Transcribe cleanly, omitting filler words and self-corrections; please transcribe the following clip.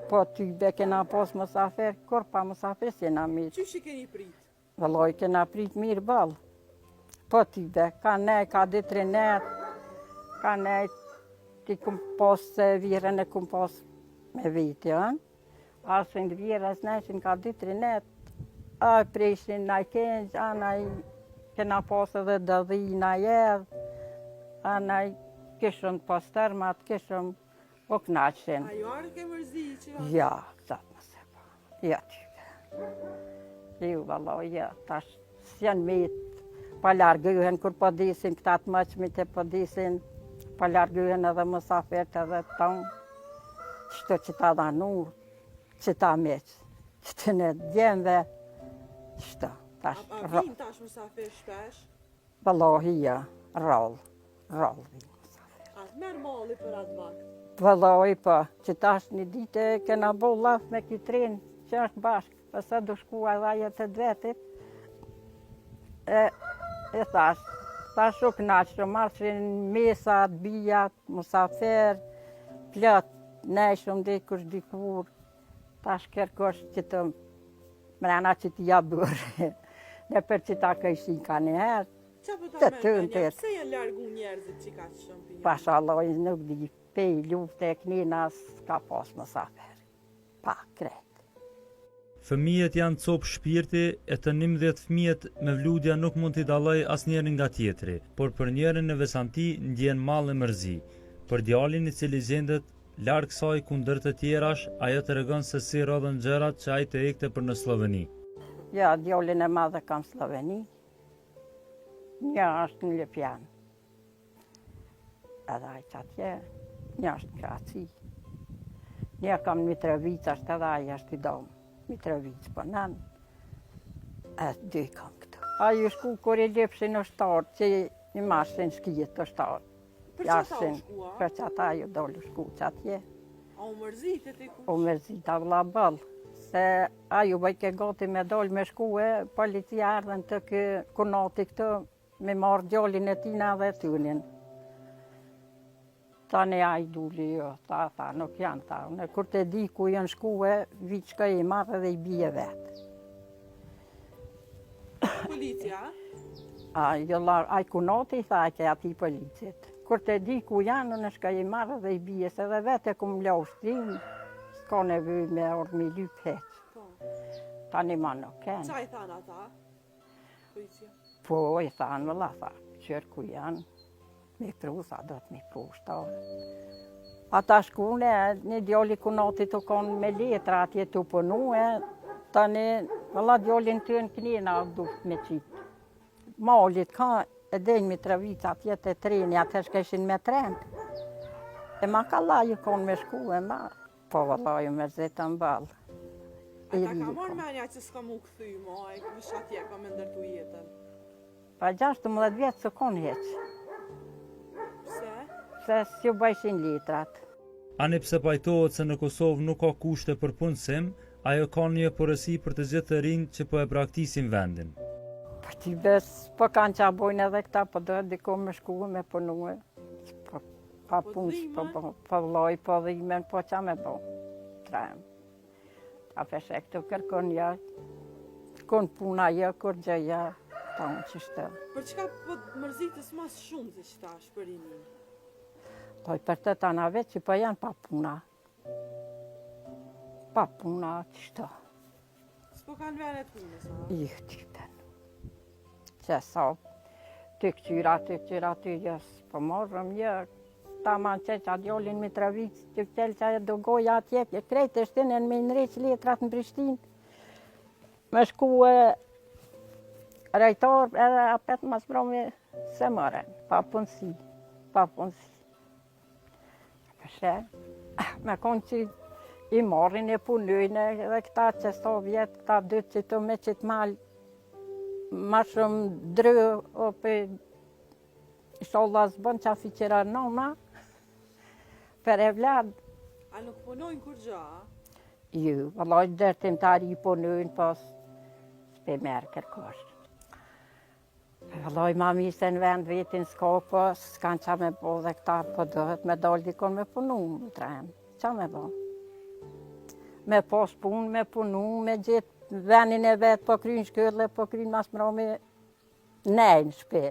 Po ty be kena pas mësafer, kur pa mësafer s'jena met. Qysh i keni prit? Vëllai kena prit mirë boll. Po ty be, ka nejt, ka dy tre net, ka nejt, ti kum pas se vjehrrën e kum pas me veti, a? Asë në vjehrrës nejshin ka dy tre net, a preshin naj kengj, a naj kena pas edhe dhi naj edhe, a naj kishëm pastërmat, kishëm Po knaqshin. A ju ardhke mërzi që jo? Ja, zot mos e po. Ja, ty. Ju, valla, ja, tash s'janë met, pa largohen kur po desin këta të moçmit e po desin, pa largohen edhe mësafert edhe tonë, qëto që ta dhanu, që ta meq, që të në djemve, qëto, tash. A, a vinë tash mësafer shpesh? Vallahi, ja, rrallë. Rrallë vijnë mësafer. A të merr malli për atë vakt? Vallahi po, që tash një ditë kena bo llaf me kitrin që është bashkë, pastaj do shku edhe ajo të vetit, e, e thash, thash u knaqë, marrshin mesat, bijat, mësafer, plot, ne shumë dhe kush dikur, tash kërkosh që të mrena që t'ja bërë, në për që ta këshin ka njëherë, Qa po ta merr menja, pse janë largu njerëzit që kaq shumë për një? Pasha Allahin nuk di, pej lufte e knina s'ka pas mësafer. Pa, krejt. Fëmijët janë copë shpirti, e të 11 fëmijët Mevludja nuk mund t'i dallojë asnjërin nga tjetri, por për njërin në veçanti ndjen mall e mërzi. Për djalin i cili gjendet larg saj ku ndër të tjerash ajo tregon se si rrodhën gjërat që ai të ikte për në Slloveni. Ja, djalin e madh e kam Slloveni, Një është në Lipjan. Edhe ai që atje, një është në Kroaci. Një kam në Mitrovicë, është edhe ai është i domë. Mitrovicë, po nën. E dy kam këtu. Ai u shku kur i lypshin ushtarë, që i marrshin shkijet ushtarë. Për që ta u shkua? Për që ata ju dole u shku që atje. A u mërzite ti kush? U mërzita vlla boll, se ai u bajke gati me dol me shku e, policia erdhën te ky kunati këtu, me marrë djalin e tina dhe tynin. Tani ai duli, jo, tha, tha, nuk janë, tha, unë kur të di ku janë shku e, vi që i marrë dhe i bie vetë. Policia? A, jo, la, ai kunati i tha ke atij policit. Kur të di ku janë, unë shkoj i marrë dhe i bie, se dhe vetë e kum la ushtrinë, s'ka nevojë me ardhë mi lypë hiç. Po. Tani ma nuk kenë. Qa i thanë ata? Policia? Po, i thanë, vëlla, tha, qërë ku janë, Me pru, tha, do të me pru, ushtarë. Ata shkune, një djali kunatit u konë me letra atje tu punu, e, tani, vëlla djalin tynë kënina, duhet me qitë. Malit ka, e deri n'Mitrovicë atje te treni, atëherë shkojshin me tren. E ma kallaj u konë me shku, e ma, po vëlla u mërzitëm boll. A ta ka marrë menja që s'ka mu kthy, mo, e veç atje ka me ndërtu jetën? Pa 16 vjetë s'u konë hiç. Pse? Se s'ju bajshin letrat. Ani pse pajtohet se në Kosovë nuk ka kushte për punësim, ajo ka një porosi për të gjithë të rinjtë që po e braktisin vendin. Po ti bes, po kanë qa bojnë edhe këta, po do diku me shku me punue. Po, pa Po punë, po, dhimen? po, po vlloj, po dhimen, po qa me bo. Trem. Ta peshe këtu kërkon ja, kun puna jo, kur gjë jo, ta unë që shtë. Për çka po të mërzitës mas shumë se që tash për rinin? Po për të tana vetë që po janë pa puna. Pa puna që shtë. S'po kanë vene të punës, a? I typen. Që sa, të këqyra, të këqyra, të jo, s'po morëm jo, Ta ma që që djalin Mitrovicë, që qelë që e dogoja atje, e krejt e shtinen me i ndreq letrat në Prishtinë. Me shku e rejtor edhe apet mas mbrami se morën, pa punësi, pa punësi. Peshe, me konë që i marrin e punojnë edhe këta që sto vjetë, këta dytë që të me qitë malë, ma shumë drë, o për Ishalla s'bën qa si qera nona, për evlad. A nuk punojnë kurgjo, a? Ju, vëllaj ndërtimtari punojnë, po s'pe merr kërkosh. Vëllaj ma mirë se në vend vetin s'ka, po s'kanë qa me bo dhe këta, po dohet me dalë dikon me punu, më tremë. Qa me bo? Me pas punë, me punu, me gjetë venin e vet, po kryn shkollë, po kryn mas mrami, nej në shpi.